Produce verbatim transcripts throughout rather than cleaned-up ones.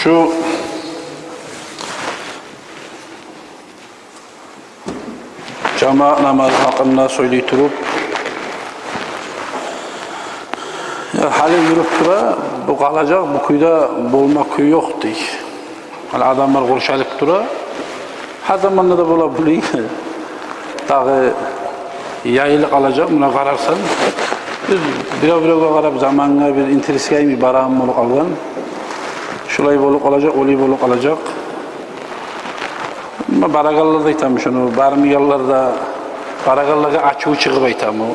Шу жамаат намаз гьакъында сёйлей туруп, я, гьали юрюп тура, бу къалажакъ, бу кюйде болма кюй ёкъ дей. Гьали адамлар къуршалып тура. Гьар заманда да бола булай. Дагъы яйылып къалажакъ, муна къарарсан. Бир, бирев-биревге къарап, замангъа бир интересге йимик барагъан болуп къалгъан. Шулай болуп къалажакъ, олай болуп къалажакъ. Амма барагъанлар да айтаман шуну, бармайгъанлар да, барагъанлагъа ачуву чыгъып айтаман.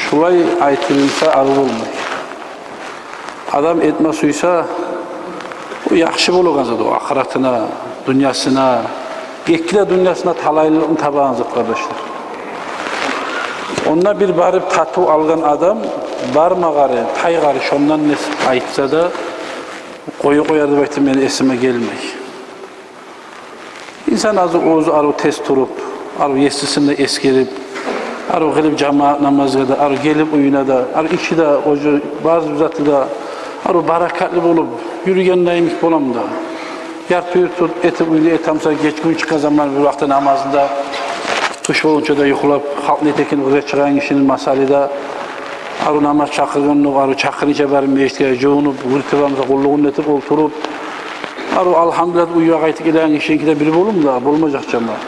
Шулай айтылса, арив болмай. Адам этме сюйсе, о яхшы болагъан зат о, ахыратына, дюньясына, эки де дюньясына талайлылыкъны табагъан зат, къардашлар. Онда бир барып татыв алгъан адам, бармагъары, тайгъары, шондан не айтса да, къоюп къояр деп айтып мени эсиме гелмей. Инсан азы оьзю арив тез туруп, арив есисин де эсгерип, арив къылып жамаат намазгъа да, арив гелип уьюне де, арив ичи де, оьзю базы заты да, арив баракатлы болуп юрюген йимик болам да. Ярты-юрту этип, уьйде этемсе, геч гюн чыкъгъан заман бир вакъти намазында тюш болгъунча да юхлап, халкъ не этекен, къыргъа чыгъагъан гишини масалы да, арив намаз чакъыргъан, арив чакъыргъынча барып межитге жувунуп, вирти бармаса къуллугъун этип олтуруп, арив алгьамдулиллагь, уьйге къайтып гелеген гишиники де бир болум да болмажакъ, жамаат.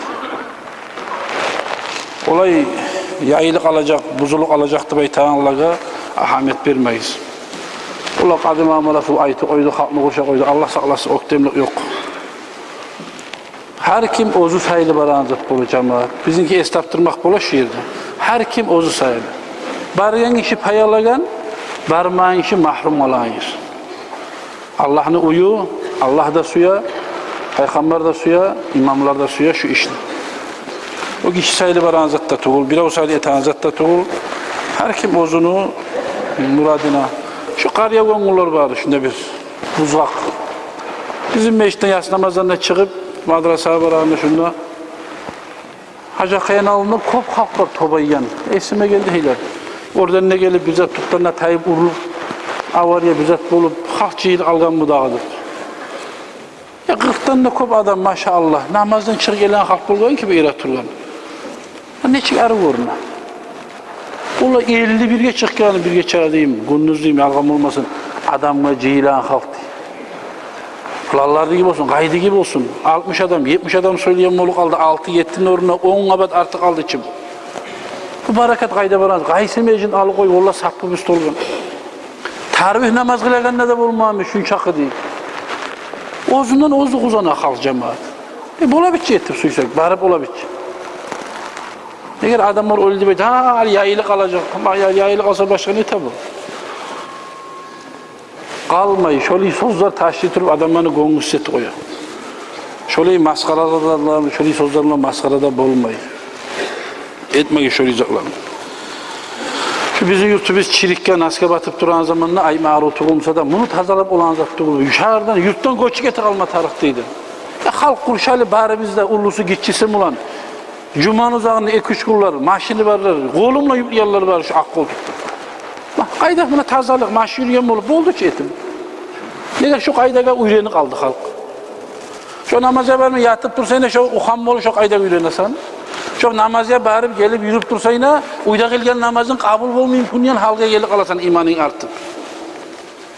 Олай яйылып къалажакъ, бузулуп къалажакъ деп айтагъанлагъа агьамият бермейбиз. Олар къадим амаласы айтып къойду, халкъны къуршап къойду, Аллагь сакъласын, оьктемлик ёкъ. Гьар ким оьзю сайлы барагъан зат бола, жамаат. Бизинки эс таптырмакъ бола шу ерде. Гьар ким оьзю сайлы. Баргъан гиши пай алагъан, бармагъан гиши магьрюм къалагъан ер. Аллагьны уью, Аллагь да сюе, пайхаммар да сюе, имамлар да сюе шу ишни. О гиши сайлы барагъан зат да тюгюл, бирев сайлы этеген зат да тюгюл. Гьар ким оьзюню мурадына. Шу къария гёнгюллер бар, шунда бир бузгъакъ. Бизин межитден яссы намаздан да чыгъып, мадрасагъа барагъанда шунда Гьажакъаяны алдында кёп халкъ бар тобайгъан. Эсиме гелди гьали. Оьрден де гелип, бир зат тюпден де тайып, урулуп, авария бир зат болуп, халкъ жыйылып къалгъан бу дагъы деп. Я, къыркъдан да кёп адам, машааллагь. Намаздан чыгъып гелген халкъ болгъан ки, бу эретургъан. Я, нечик арив гёрюне. Олар элли бирге чыкъгъаны, бирге чыгъа дейим, гюндюз дейим, ялгъан болмасын, адамгъа жыйылагъан халкъ дей. Планлардагъы болсун, къайдагъы болсун, алтмыш адам, етмиш адам сёйлейген болуп къалды, алты, еттини орнуна он къабат артыкъ къалды чы. Бу баракат къайда барагъан? Къайсы межитни алып къой, олар саппы бир столгъа. Таравигь намаз къылагъанда да болмагъанмы шунчакъы дей. Оьзюнден оьзю къувана халкъ, жамаат. Э, бола бир чи этип сюйсек, барып бола бир чи. Эгер адамлар оьлдю деп айта, гьа, гьали яйылып къалажакъ. Амма я-, яйылып къалса, башгъа не табар? Къалмай, шолай сёзлер ташлай туруп, адамланы гёнгюсюз этип къоя. Шолай масхаралар, шолай сёзлер булан масхара да болмай. Этмегиз шолай затланы. Шу бизин юртубуз чирикге, насгъа батып турагъан заманда, айтма арив тюгюл буса да, муну тазалап болагъан зат тюгюл. Ушардан, юртдан гёчюп гетип къалма тарыкъ дейди. Я, халкъ къуршалып, барыбыз да, уллусу, гиччиси булан. Жуманы узагъында эки-уьч гюнлер, машини барлар, къолу булан юклеягъанлар бар шу Акъ-Къолтукъда. Бакъ, къайда муна тазалыкъ, машин юрюген болуп, болду чу этип. Неге, шу къайдагъа уьйренип къалды халкъ. Шо намазгъа бармай ятып турсанг да, шо ухам болуп, шо къайдагъа уьйренесен. Шо намазгъа барып, гелип, юрюп турсанг да, уьйде къылгъан намазынг къабул болмай, муну ян гьалгъа гелип къаласан, иманынг артып.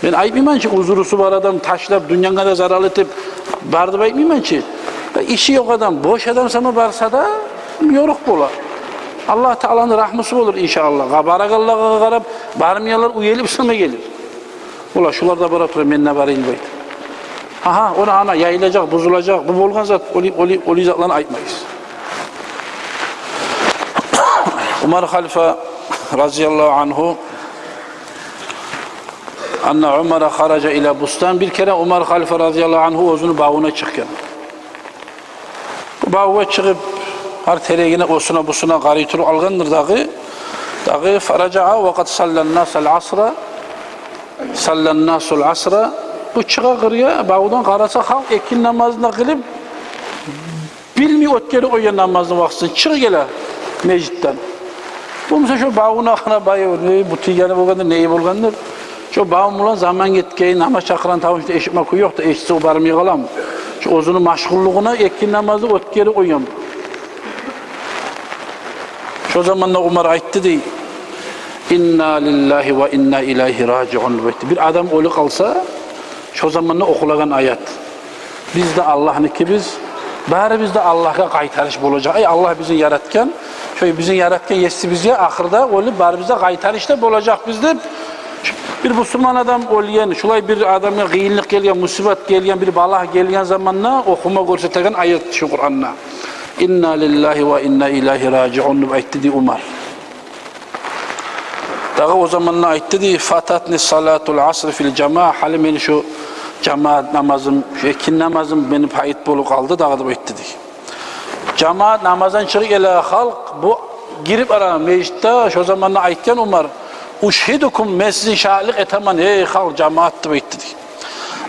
Мен айтмайман чы, узурусу бар адам ташлап, дюньянгъа да зарал этип бар деп айтмайман чы. Иши ёкъ адам, бош адам сама барса да, ёрукъ бола. Аллагь Тааланы рагьмусу болур, иншааллагь. Барагъанлагъа къарап, бармайгъанлар уялып сама гелир. Олар, шулар да бара тура, мен де барайым деп айта. Агьа, ону ана яйылажакъ, бузулажакъ, бу болгъан зат, оли, оли, оли затланы айтмайбыз. Умар халифа, разияллагьу ангьу, анна Умара хаража иля бустан. Бир керен Умар халифа, разияллагьу ангьу, оьзюню бавуна чыкъгъан. Бу бавгъа чыгъып, гьар терегине, осуна, бусуна къарай туруп алгъандыр дагъы. Дагъы, фаражаа ва къад саллан насул асра, саллан насул асра. Бу чыгъа къыргъа, бавдан къараса, халкъ экинни намазын да къылып, билмей оьтгерип къойгъан намазны вакътисин, чыгъып геле межитден. Бу буса шо бавуна къарап, бай, не, бу тийгени болгъандыр, не болгъандыр. Шо бавум булан заман гетгенин, намаз чакъырагъан тавушну эшитме кюй ёкъ да, эшитсе, о бармай къалам. Шо оьзюню машгъуллугъуна экинни намазны оьтгерип къоягъан. Шо заманда Умар айтды дей: «Инна лиллагьи ва инна илайгьи ражиун», — деп айтды. Бир адам оьлюп къалса, шо заманда охулагъан аят: «Биз де Аллагьныкибиз, барыбыз да Аллагьгъа къайтарыш болажакъ. Эй, Аллагь бизин яратгъан, шо бизин яратгъан Есибизге ахырда оьлюп барыбыз да къайтарышда болажакъбыз», — деп. Бир бусурман адам оьлген, шулай бир адамгъа къыйынлыкъ гелген, мусибат гелген, бир балагь гелген заманда охума гёрсетеген аят шу Къуранда. «Инна лиллагьи ва инна илайгьи ражиун», — деп айтды дей Умар. Дагъы о заманда айтды дей: «Фататни салатул асри фил жамаа». Гьали мени шу жамаат намазым, шу экинни намазым мени пайыт болуп къалды дагъы, деп айтды дей. Жамаат намаздан чыгъып геле халкъ, бу гирип ара межитде, шо заманда айтгъан Умар: «Ушгьидукум, мен сизин шагьатлыкъ этемен, эй халкъ, жамаат», — деп айтды дей.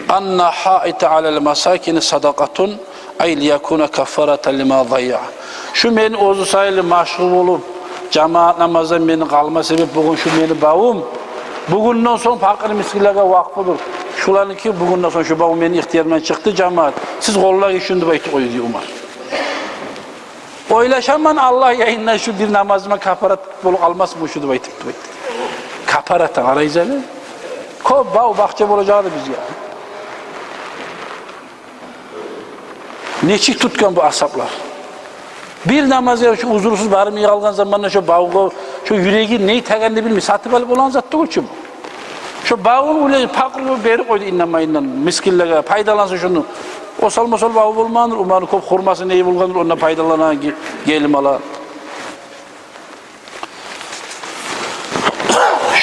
«Анна хаита алал масакини садакъатун, ай лиякуна каффаратан лима зайя». Шу мени оьзю сайлы машгъул болуп, жамаат намаздан мени къалма себеп болгъан шу мени бавум бугюнден сонг пакъыр мискинлеге вакъфудур. Шуланыки бугюнден сонг, шу бавум мени ихтиярымдан чыкъды, жамаат. Сиз къоллагъыз шуну, деп айтып къойду дей Умар. Ойлашаман, Аллагь янындан шу бир намазыма капарат болуп къалмасмы шу деп айтып, деп айтды. Капарат, къарайгъыз гьали. Кёп бав-бакъча болажакъ эди бизге. Нечик тутгъан бу асгьаблар? Бир намазгъа шу узурсуз бармай къалгъан заманда шу бавгъа, шу юреги не этегенни билмей, сатып алып болагъан зат тюгюл чю бу. Шу бавун улай пакъыр болуп берип къойду, иннамайындан, мискинлеге, пайдалансын шуну. Осал-мосал баву болмагъандыр, Умарны кёп хурмасы, неги болгъандыр, ондан пайдаланагъан ге-, гелим ала.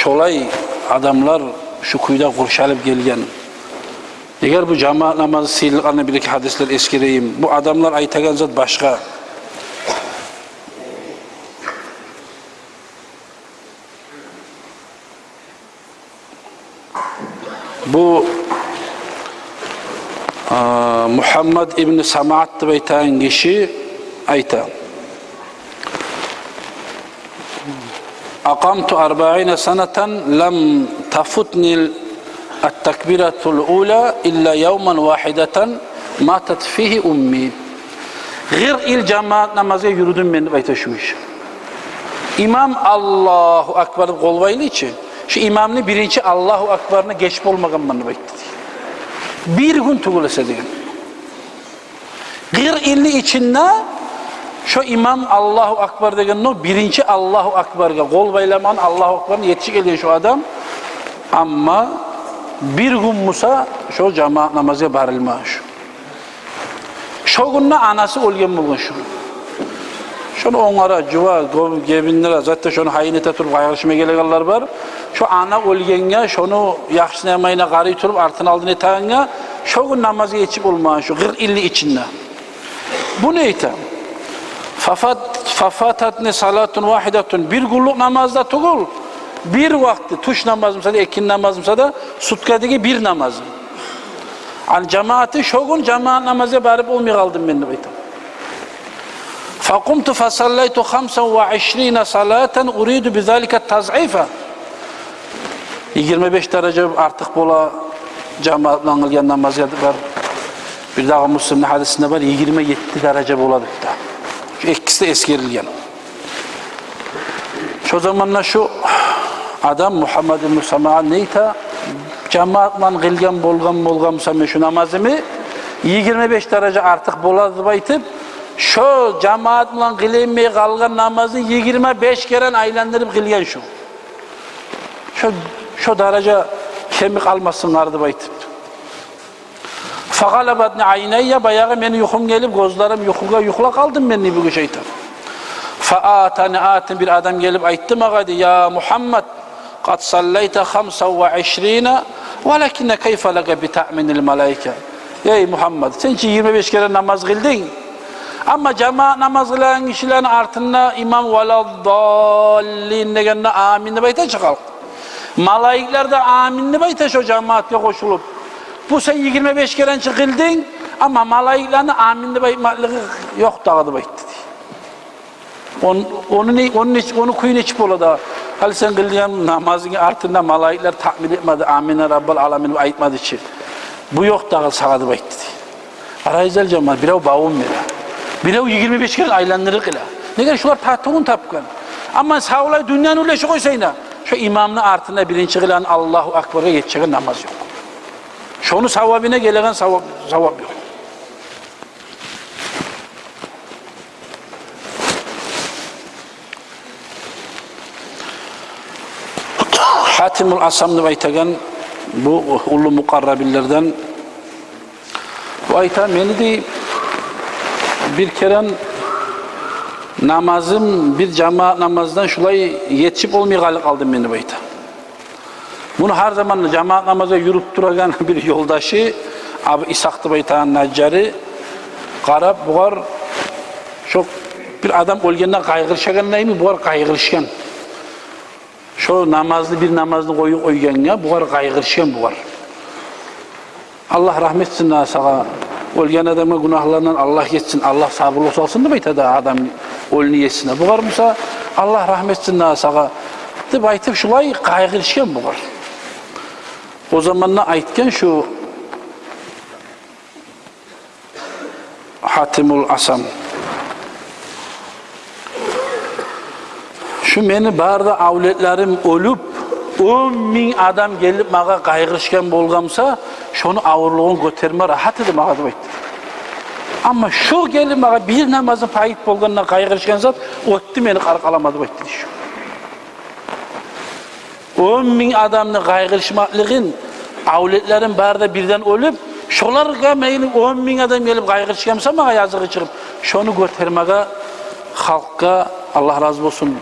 Шолай адамлар шу кюйде къуршалып гелген. Эгер бу жамаат намазны сыйлылыкъларына бир-эки гьадислер эсгерейим. Бу адамлар айтагъан зат башгъа. Бу, а, Мухаммад ибн Самаат деп айтагъан гиши айта: «Акъамту арбаина санатан лам тафутни ат-такбиратул ула илла явман вагьидатан матат фигьи умми». Къыркъ йыл жамаат намазгъа юрюдюм мен деп айта шу гиши. Имам Аллагьу акбар деп къол байлай чы, шу имамны биринчи Аллагьу акбарына геч болмагъанман деп айтды дей. Бир гюн тюгюл эсе деген. Къыркъ йылны ичинде шо имам Аллагьу акбар дегенде, биринчи Аллагьу акбаргъа, къол байламагъан Аллагьу акбарына етишип гелген шо адам. Амма бир гюн буса шо жамаат намазгъа барылмагъан шо. Шо гюнде анасы оьлген болгъан шо. Шону онгара жува, гёб-, гебинлере, затта шону гьайын эте туруп къайгъырышма гелегенлер бар. Шо ана оьлгенге, шону яхшысына-яманына къарай туруп, артын-алдын этегенге, шо гюн намазгъа етишип болмагъан шо къыркъ йылны ичинде. Бу не айта? «Фафат-, фафататни салатун вагьидатун». Бир гюнлюк намаз да тюгюл, бир вакъти, тюш намаз буса да, экинни намаз буса да, суткадагъы бир намаз. Ал жамаати, шо гюн жамаат намазгъа барып болмай къалдым мен деп айта. «Факъумту фасаллайту хамсан ва ишрина салатан уриду бизалика тазъифа». Йигирма беш даража артыкъ бола жамаат булан къылгъан намазгъа деп бар. Бирдагъы Муслимни гьадисинде бар, йигирма етти даража бола деп де. Шу экиси де эсгерилген. Шо заманда шу адам, Мухаммад ибн Самаа, не айта? Жамаат булан къылгъан болгъан, болгъан буса мен шу намазымны, йигирма беш даража артыкъ болады деп айтып, шо жамаат булан къылынмай къалгъан намазны йигирма беш керен айландырып къылгъан шу. Шо, шо даража кеми къалмасын гьар деп айтып. «Фагъалабатни айнайя», баягъы мени юхум гелип, гёзлерим юхугъа, юхлап къалдым мен, дей бу гиши айта. «Фаатани атин», бир адам гелип айтды магъа, дей: «Я Мухаммад, къад саллайта хамсан ва ишрина, валакинна кайфа лака би таъминил малаика». Эй Мухаммад, сен чи йигирма беш керен намаз къылдынг. Амма жамаат намаз къылагъан гишилени артында имам «валаддаллин» дегенде «амин» деп айта чы халкъ. Малайиклер де «амин» деп айта шо жамаатгъа къошулуп. Бу сен йигирма беш керен чи къылдынг, амма малайиклени «амин» деп айтмакълыгъы ёкъ дагъы деп айтды, дей. Он, ону не, ону не, ону кюю нечик бола да? Гьали сен къылгъан намазынгны артында малайиклер такъбир этмеди, «Амин, Раббал аламин» деп айтмады чы. Бу ёкъ дагъы сагъа деп айтды дей. Арайзал жамаат, бирев бавун бере, бирев йигирма беш керен айландырып къыла. Неге, шулар татывун тапгъан. Амма савлай дюньяны уьлешип къойсайна, шо имамны артында биринчи къылагъан Аллагьу акбаргъа етишеген намаз ёкъ. Шону савабына гелеген саваб, саваб ёкъ. Гьатимул Асам деп айтагъан бу уллу мукъаррабинлерден. Бу айта, мени дей, бир керен намазым, бир жамаат намаздан шулай етишип болмай къалып къалдым мен деп айта. Муну гьар заман жамаат намазгъа юрюп турагъан бир ёлдашы, Абу Исгьакъ деп айтагъан нажжары, къарап, бугъар шо бир адам оьлгенде къайгъырышагъандай йимик, бугъар къайгъырышгъан. Шо намазны, бир намазны къоюп къойгъангъа бугъар къайгъырышгъан бугъар. Аллагь рагьмат этсин дагъы сагъа, оьлген адамгъа гюнагьларындан Аллагь гечсин, Аллагь сабурлукъ салсын деп айта да адам оьлюню есине. Бугъар буса, Аллагь рагьмат этсин дагъы сагъа деп айтып, шулай къайгъырышгъан бугъар. О заманда айтгъан шу Гьатимул Асам: «Шу мени бары да авлетлерим оьлюп, он минг адам гелип магъа къайгъырышгъан болгъан буса, шону авурлугъун гётерме рагьат эди магъа», — деп айтды. «Амма шо гелип магъа бир намазым пайыт болгъанда къайгъырышгъан зат оьтдю мени къаркъарама», — деп айтды дей шу. Он минг адамны къайгъырышмакълыгъын, авлетлерим бары да бирден оьлюп, шоларгъа мени он минг адам гелип къайгъырышгъан буса магъа языгъы чыгъып, шону гётермеге халкъгъа, Аллагь рази болсун,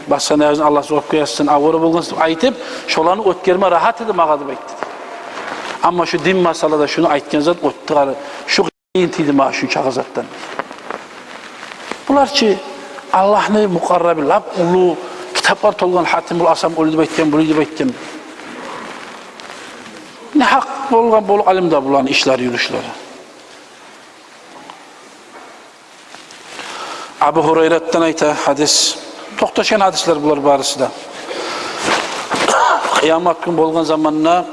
басгъан аягъын Аллагь сувапгъа язсын, авара болгъансыз деп айтып, шоланы оьтгерме рагьат эди магъа деп айтды. Амма шу дин масъалада шуну айтгъан зат оьтдю къары, шу къыйын тийди магъа шунчакъы затдан. Булар чы Аллагьны мукъаррабы, лап уллу, китаплар толгъан, Гьатимул Асам оьлдю деп айтгъан, булай деп айтгъан. Не гьакъ болгъан болуп къалайым да буланы ишлери, юрюшлери. Абу Гьурайратдан айта гьадис. Токъташгъан гьадислер булар барысы да. Къыямат гюн болгъан заманда: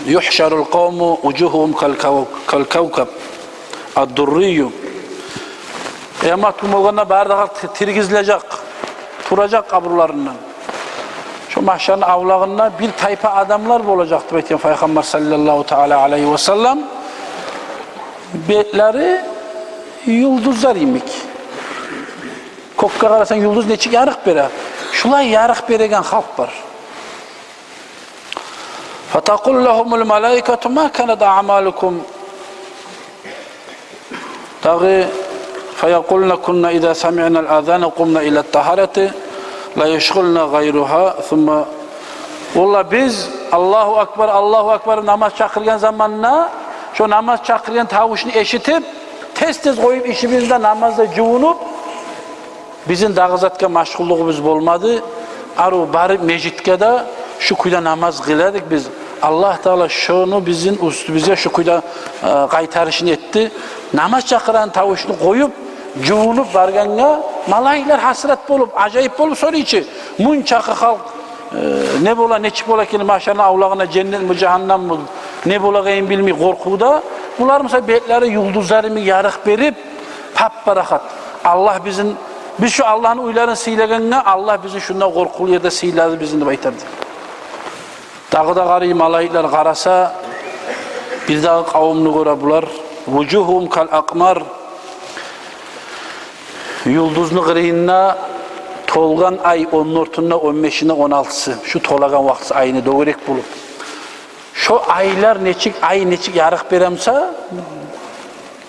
«Югьшарул къавму вужугьугьум кал кав-, кал кавкаб ад-дуррийю». Къыямат гюн болгъанда бары да халкъ ти-, тиргизилежек, туражакъ къабурларындан. Шо магьшарны авлагъында бир тайпа адамлар болажакъ деп айтгъан Пайхаммар саллаллагьу таала алайгьи ва саллам. Бетлери юлдузлар йимик. Кёкге къарасанг, юлдуз нечик ярыкъ бере, шулай ярыкъ береген халкъ бар. «Фатакъулу лагьумул малаикату ма канат аъмалукум». Дагъы: «Фаякъулна кунна иза самиънал азана къумна илат тагьарати ла юшгъилуна гъайругьа, сумма». Валлагь, биз «Аллагьу акбар, Аллагьу акбар» намаз чакъыргъан заманда, шо намаз чакъыргъан тавушну эшитип, тез-тез къоюп ишибизни де, намазда жувунуп, бизин дагъы затгъа машгъуллугъубуз болмады. Арив барып межитге де шу кюйде намаз къыла эдик биз. Аллагь Таала шону бизин уьстюбюзге шу кюйде, э, къайтарышын этди. Намаз чакъырагъан тавушну къоюп, жувунуп баргъангъа, малайиклер гьасирет болуп, ажайып болуп сорай чы: «Мунчакъы халкъ, э, не бола, нечик бола экен магьшарны авлагъында, женнетми, жагьаннаммы, не болагъанын билмей къоркъувда. Булар буса бетлери юлдузлар йимик ярыкъ берип, пап-парахат. Аллагь бизин, биз шу Аллагьны уьйлерин сыйлагъангъа, Аллагь бизин шунда къоркъувлу ерде сыйлады бизин», — деп айтар дей. Дагъы да къарай малайиклер, къараса, бир дагъы къавумну гёре булар. «Вужугьугьум кал акъмар». Юлдузну къырыйында толгъан ай, он дёртюнде, он бешинде, он алтысы, шу толагъан вакътиси айны дёгерек болуп. Шо айлар нечик, ай нечик ярыкъ бере буса,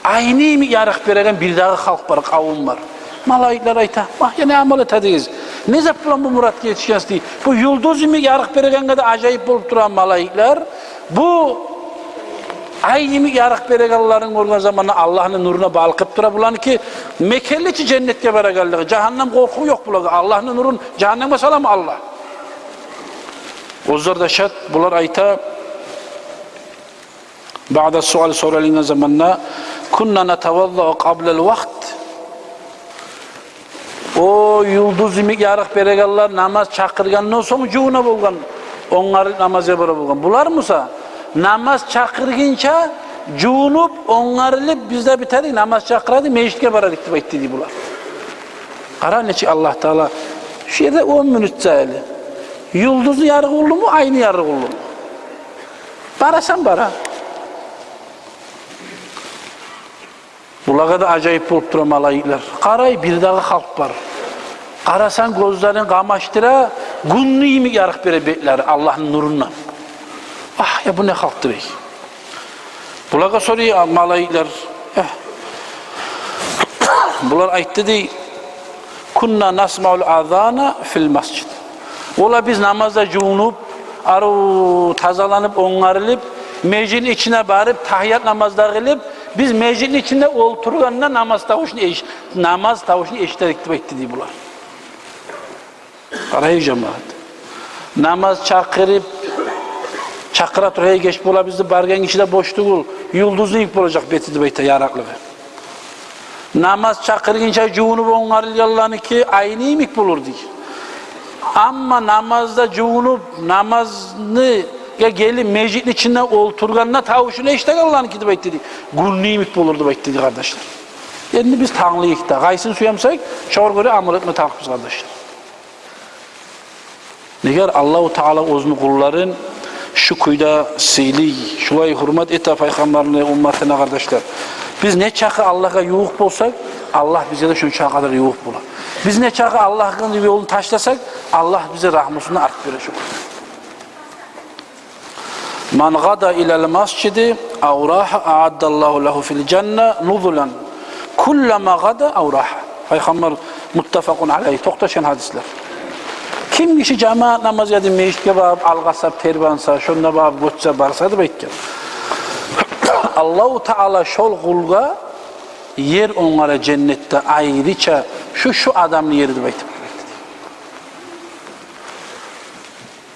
айны йимик ярыкъ береген бир дагъы халкъ бар, къавум бар. Малайиклер айта: «Магь, я не амал этедигиз? Не зат булан бу муратгъа етишгенсиз?» — дей. Бу юлдуз йимик ярыкъ берегенге де ажайып болуп турагъан малайиклер, бу ай йимик ярыкъ берегенлерин гёрген заманда Аллагьны нуруна балкъып тура буланы ки, мекенли чи женнетге барагъанлыгъы, жагьаннам къоркъув ёкъ булагъа. Аллагьны нурун жагьаннамгъа саламы Аллагь? Оьзлер де шат, булар айта, баъда суал, соралынгъан заманда: «Кунна натаваззау къаблал вакът». О юлдуз йимик ярыкъ берегенлер намаз чакъыргъандан сонг жувуна болгъан, онгарылып намазгъа бара болгъан. Булар буса намаз чакъыргъынча жувунуп, онгарылып, биз де битедик, намаз чакъыра эди, межитге бара эдик деп айтды дей булар. Къара нечик Аллагь Таала, шу ерде он минут саялы. Юлдузну ярыгъы уллуму, айны ярыгъы уллуму? Барасан бара. Булагъа да ажайып болуп тура малайиклер. Къарай, бир дагъы халкъ бар. Къарасанг, гёзлерин къамашдыра, гюнню йимик ярыкъ бере бетлери Аллагьны нурундан. Агь, я бу не халкъдыр эй? Булагъа сорай малайиклер. Э. Булар айтды дей: «Кунна насмаул азана фил масжид». Ола биз намазда жувунуп, арив тазаланып, онгарылып, межитни ичине барып, тагьият намаз да къылып, биз межитни ичинде олтургъанда намаз тавушун эш-, намаз тавушун эшитедик деп айтды дей булар. Къарай, жамаат. Намаз чакъырып, чакъыра тура, гьей, геч бола, бизде баргъан гиши де бош тюгюл, юлдузну йимик болажакъ бети деп айта, ярыкълыгъы. Намаз чакъыргъынча жувунуп онгарылгъанланыки айны йимик болур дей. Амма намазда жувунуп, намазгъа гелип, межитни ичинде олтургъанда тавушун эшитегенланыки деп айтды дей, гюнню йимик болур деп айтды дей, къардашлар. Энди биз танглайыкъ да, къайсын сюе бусакъ, шогъар гёре амал этме тарыкъбыз, къардашлар. Неге Аллагьу Таала оьзюню къулларын шу кюйде сыйлай, шулай гьюрмет эте пайхаммарны умматына, къардашлар? Биз не чакъы Аллагьгъа ювукъ болсакъ, Аллагь бизге де шонча къадар ювукъ бола. Биз не чакъы Аллагьны ёлун ташласакъ, Аллагь бизге рагьмусун артдыра шо кюйде. «Ман гъада илал масжиди ав рагьа, аъаддаллагьу лагьу фил жанна нузулан куллама гъада ав рагьа». Пайхаммар, муттафакъун алайгь, токъташгъан гьадислер. Ким гиши жамаат намазгъа деп межитге барып, алгъасап, тербанса, шонда барып гёчсе, барса деп айтгъан, Аллагьу Таала шол къулгъа ер онгара женнетде айрыча, шу, шу адамны ери деп айтып.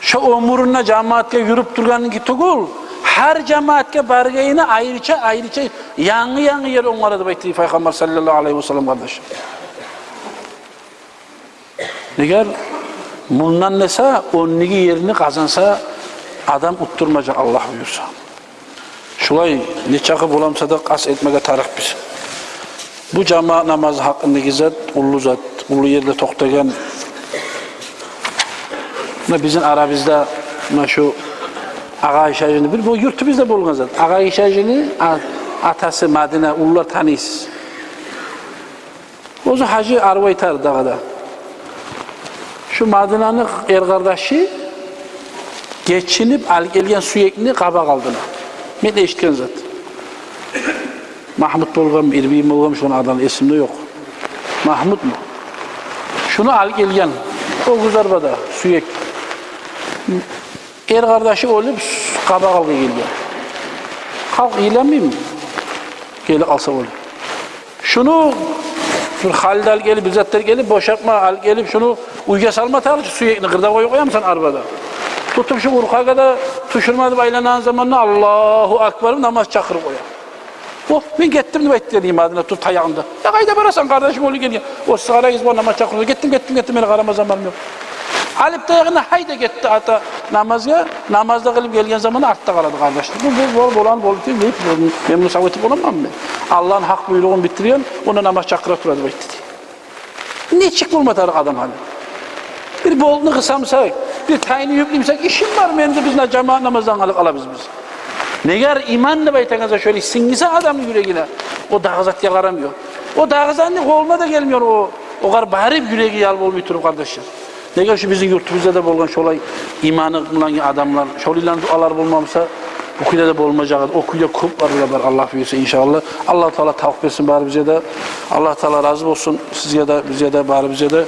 Шо оьмюрюнде жамаатгъа юрюп тургъанныки тюгюл, гьар жамаатгъа баргъанына айрыча, айрыча янгы-янгы ер онгара деп айтды Пайхаммар саллаллагьу алайгьи васаллам, къардаш. Неге? Мундан эсе ондагъы ерни къазанса, адам утдурмажакъ, Аллагь буюрса. Шулай нечакъы бола буса да къаст этмеге тарыкъбыз. Бу жамаат намазы гьакъындагъы зат уллу зат, уллу ерде токътагъан. Муна бизин арабызда, муна шу Агъа Айшажини, бир бу юртубузда болгъан зат. Агъа Айшажини а-, атасы Мадина, уллулар таныйсыз. Оьзю гьажи, арив айтар дагъы да. Шу Мадинаны эр къардашы гечинип алып гелген сюекни къабакъ алдына. Мен эшитген зат. Магьмут болгъанмы, Ирбийим болгъанмы, шону адамны эсимде ёкъ. Магьмутму? Шуну алып гелген. О гюзарбада сюек. Эр къардашы оьлюп, къабакъ алгъа гелген. Халкъ йыламаймы? Гелип къалса оьлюп. Шуну бир халда алып гелип, бир затлар гелип, бошатма алып гелип, шуну уьйге салма тарыкъ чы, сюекни къырда къоюп къоямысан арбада. Тутуп шу уркъагъа да тюшюрме деп айланагъан заманда Аллагьу акбар, намаз чакъырып къоя. О, мен гетдим деп айтды дей Мадина, туруп таягъын да. Я къайда барасан, къардашынг оьлюп гелген. О, сиз къарагъыз, бу намаз чакъырды. Гетдим, гетдим, гетдим, мени къарама заманым ёкъ. Алып таягъын да, гьайда гетди ата намазгъа, намаз да къылып гелген заманда артда къалады, къардаш. Бу, бу, бу, болан болду, дейип, мен муну сав этип боламанмы мен? Аллагьны гьакъ буйругъун битирген, онда намаз чакъыра тура деп айтды дей. Нечик болма тарыкъ адам гьали? Бир болтну къыса бусакъ, бир тайны юплей бусакъ, ишим бар мени де, биз на жамаат намаздан къалып къалабыз биз. Неге, иман деп айтагъан зат шолай сингсе адамны юрегине, о дагъы затгъа къарамай. О дагъы затны къолуна да гелмей, о, огъар барып юреги ял болмай туруп, къардашлар. Неге, шу бизин юртубузда да болгъан шолай иманы булангъы адамлар, шолайланы дуалары болмаса, бу кюйде де болмажакъ эди. О кюйде кёп барлар бар, Аллагь буюрса, иншааллагь. Аллагьу Таала тавпыкъ берсин барыбызгъа да. Аллагьу Таала рази болсун сизге де, бизге де, барыбызгъа да.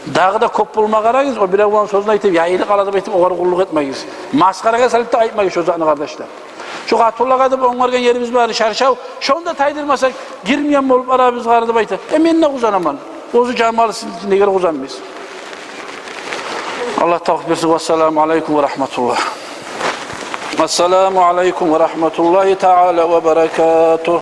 Дагъы да кёп болма къарагъыз, о бирев булан сёзюн айтып, яйылып къала деп айтып, огъар къуллукъ этмегиз. Масхарагъа салып да айтмагъыз шо затны, къардашлар. Шо къатунлагъа деп онгаргъан ерибиз бар, шаршав, шону да тайдырмасакъ, гирмейген болуп барабыз гьар деп айта. Э, мен де къузанаман. Оьзю жамалы сизин ичинде, неге къузанмайсыз? Аллагь тавпыкъ берсин. Вассаламу алайкум ва рагьматуллагь. Ассаламу алайкум ва рагьматуллагьи таала ва баракатугь.